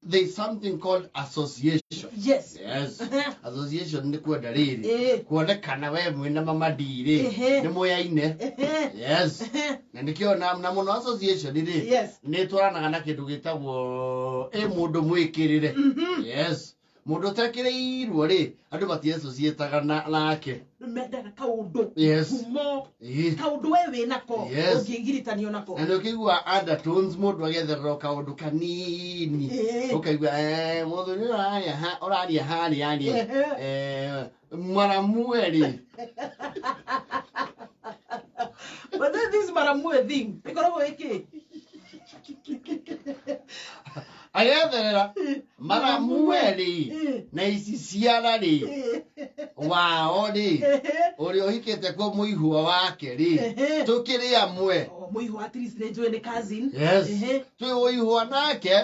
There is something called association. Yes, association nĩ kwenda rĩrĩ kuonekana we mwĩna mamadi rĩ nĩ mũyaine. Yes, na nĩkĩo na mũno association rĩ nĩ twaranaga na kĩndũ gĩtagwo ĩ mũndũ mwĩkĩrĩre. Yes, mũndũ ũtekĩrĩirwo rĩ, andũ matiassociataga nake. Mendaga kaũndũ ngumo, kaũndũ we wĩ nako ũngĩgiritanio nako. Na nĩ ũkĩigua undertones, mũndũ agetherera o kaũndũ kanini, ũkaigua mũthuri ũyũ ũraria harĩa rĩ, maramue rĩ. But then this maramue thing ĩkoragwo ĩkĩ? Agetherera maramue rĩ na ici ciara rĩ wao rĩ ũrĩa ũhikĩte kuo mũihwa wake rĩ, tũkĩrĩ amwe. Oh, mũihwa at least nĩ njũĩ nĩ cousin. Yes. Twĩ ũihwa nake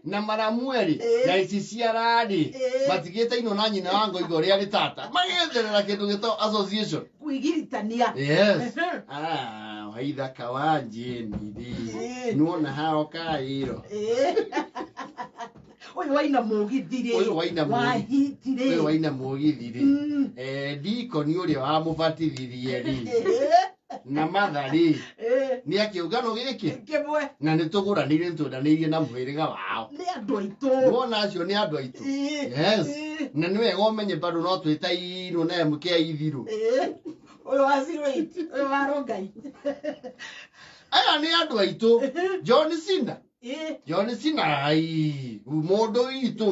na maramue rĩ na ici ciara rĩ matigĩte ino na nyina wa ngoigo ũrĩa arĩ tata, magetherera kĩndũ gĩtagwo association. Kwĩgiritania. Yes. Ah, waithaka wa njeni rĩ, nĩwona hao kaĩro. Ũyũ waina mũgithi rĩ. Ũyũ waina wa mũgithi. hiti rĩ. Ũyũ waina mũgithi rĩ, ndikoni ũrĩa wamũbatithirie rĩ na matha rĩ nĩ akĩũngano gĩkĩ kĩmwe. Na nĩ tũgũranĩire, nĩ twendanĩirie na mũhĩrĩga wao. Nĩ andũ aitũ. Wona acio nĩ andũ aitũ. Yes. Na nĩ wega ũmenye bado no twĩtainwo na MK ithiru. Ũyũ wa 08, ũyũ wa Rongai. Aya nĩ andũ aitũ. John Cena. John Cena, ai mũndũ witũ.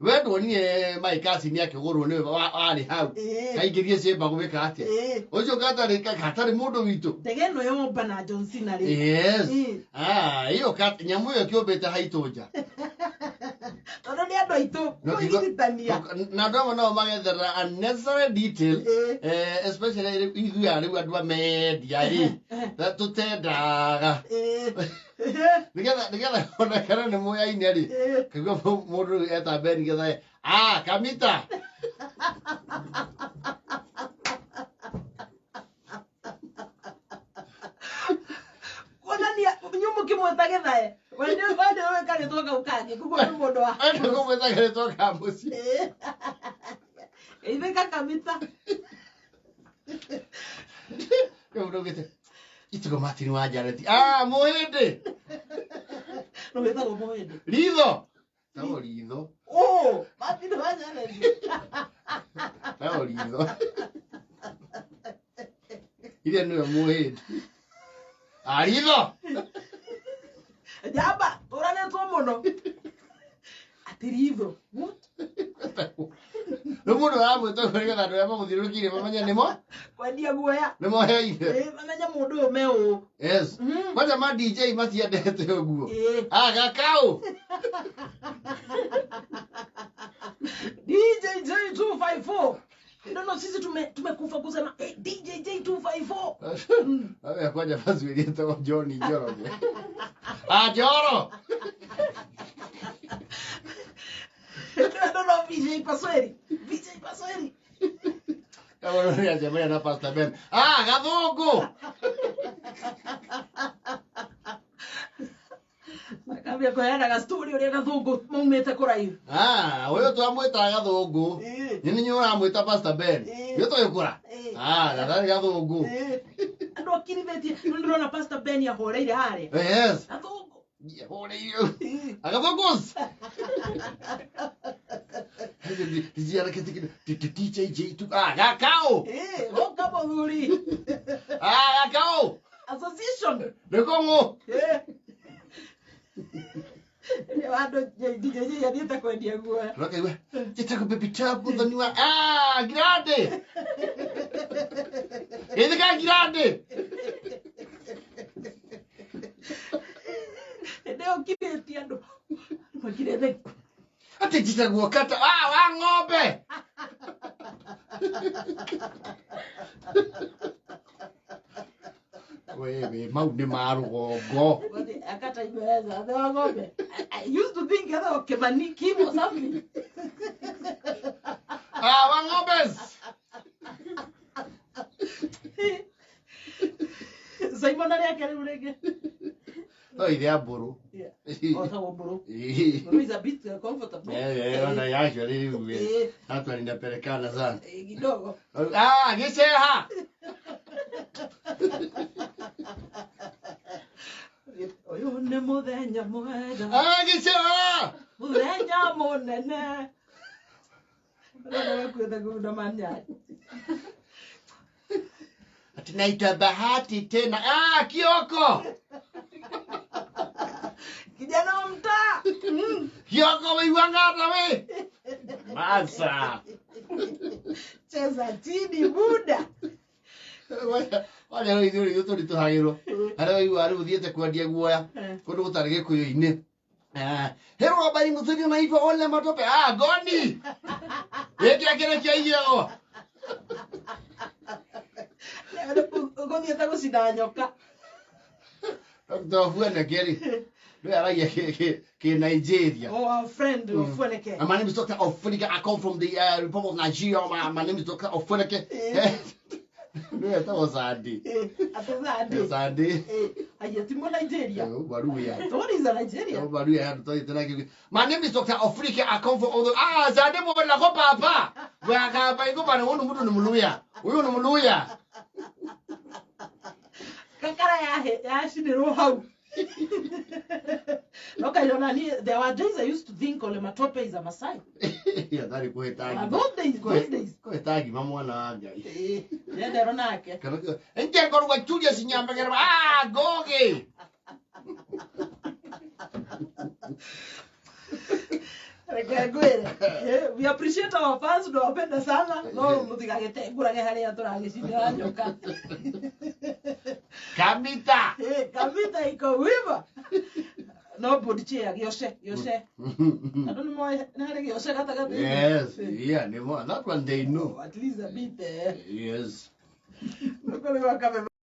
We ndwonire Mike Tyson akĩgũrwo nĩwe warĩ hau kaingĩrie ciĩmba gwĩka atĩa? Ũcio gatarĩ mũndũ witũ. Ndege ĩno yomba na John Cena rĩ. Yes. Ah, ĩyo nyamũ ĩyo kĩũmbĩte haitũ nja. Tondũ nĩ andũ aitũ. No Kwĩgiritania. Na andũ amwe nao magethera unnecessary detail, especially ithuĩ a rĩu andũ a media rĩ, na tũtendaga nĩgetha onekane nĩ mũyaine rĩ, kaigua mũndũ rĩu eta Ben getha, ah, kamita. Kuonania inyuĩ mũkĩmwĩta gĩthae, we nĩ ũĩ karĩtwa kau kangĩ, koguo nĩ mũndũ wa Andũ kũmwĩta karĩtwa ka mũciĩ. Ithe kakamita. Rĩu ndũgĩte itigo Martin wa Janet, ah, mũhĩndĩ. No wĩtagwo mũhĩndĩ? Ritho tagwo ritho. Oh, Martin wa Janet. Tagwo ritho iria nĩwe mũhĩndĩ, ah, ritho. Njamba tũranĩtwo mũno atĩ ritho. What? Rĩu mũndũ aramwĩta ũguo nĩgetha andũ arĩa mamũthiũrũrũkĩirie mamenye nĩmo Kwendia guoya. Nĩmo heire. Mamenye mũndũ ũyũ me ũũ. Yes. Kwanja ma DJ matiendete ũguo. Ah, gakau. DJ J254. No, sisi tumekufa kusema DJ J254. Wewe kwanja bazuirie etagwo John Njoroge. Ah, Njoro. No, VJ Pasweri. VJ Pasweri. Kabono nĩ acemania na Pastor Ben. Ah, gathũngũ. Akambia kũheanaga story ũrĩa gathũngũ maumĩte kũraihu. Ah, ũyũ twamwĩtaga gathũngũ. Nĩ nĩ ũramwĩta Pastor Ben. Nĩ tũgĩkũra. Ah, gatarĩ gathũngũ. Andũ akirithĩtie nĩ ndĩrona Pastor Ben ahoreire harĩa. Gathũngũ. Hũrĩire. Agathũngũs. DJ J2. Ah, gakao. Ũka mũthuri. Ah, gakao. Association. Nĩ kũng'ũ. Nĩ andũ DJ J athiĩte kwendia guoya. Ũkaigua njĩtagwo Baby Top mũthoni wa, ah, Grande. Gĩthika Grande. Hĩndĩ ĩyo ũkirĩtie andũ makirĩte. Atĩ njĩtagwo kata, ah, wa ng'ombe. Wewe mau nĩ ma rũgongo. Akata imereza the wa ng'ombe. I used to think etagwo Kimani Kim or something. Ah, wa ng'ombes. Simon arĩa rĩu rĩngĩ. No ithe mbũrũ. O ta Mbũrũ. Mbũrũ is a bit comfortable. Ona actually rĩu hata ninapelekana sana. Kidogo. Ah, gĩceha. Ũyũ nĩ mũthenya mwega. Ah, gĩceha. Mũthenya mũnene. Ũrenda gakuĩte kunda manyanya. Ati naitwa Bahati tena. Ah, Kioko. Kijana wa mtaa. Kioko wĩiguangata we. Masa. Cheza chini buda. Waja rĩu ithuĩ rĩu tũritũhagĩrwo. Harĩa waigua rĩu ũthiĩte kwendia guoya kũndũ gũtarĩ gĩkũyũ-inĩ. Hero habari mzuri unaitwa Ole Matope. Ah, goni. Wĩkĩra kĩrĩa kĩaigĩrwo. Ũgũthiĩte gũcina nyoka. Dr. Ofueneke rĩ. Nĩwe aragia kĩ Nigeria. Oh, our friend Ofueneke. My name is Dr. Ofueneke. I come from the Republic of Nigeria. My name is Dr. Ofueneke. Nĩwe etagwo Sandy. Atĩ Sandy. Sandy. Aya ti mũ Nigeria. Baruya. Tori is a Nigeria. Baruya handũ twathiĩte nake. My name is Dr. Ofueneke. I come from all the... Ah, Sandy mwena ko papa. Wakamba iko bana huyu mtu ni Mluya. Huyu ni Mluya. Kakara yacinĩrwo hau. No kairona ni there were days I used to think Ole Matope is a Masai. Atarĩ kũhĩta ngima. Those days, those days. Kũhĩta ngima mwana wa Ngai. Ndenderwo nake. Nje Julius Nyambegera. Ah, Gogi. Reke ngwĩre. We appreciate our fans, ndwapenda sana. No mũtigagĩtengũrage harĩa tũragĩcinĩra nyoka. Kamita. Kamita iko wiva. No board chair gĩoce, gĩoce. Andũ nĩ moĩ nĩ harĩ gĩoce gatagatĩ. Yes, yeah, that one they know. At least a bit. Yes. Nĩ kũrĩ gwa kameme.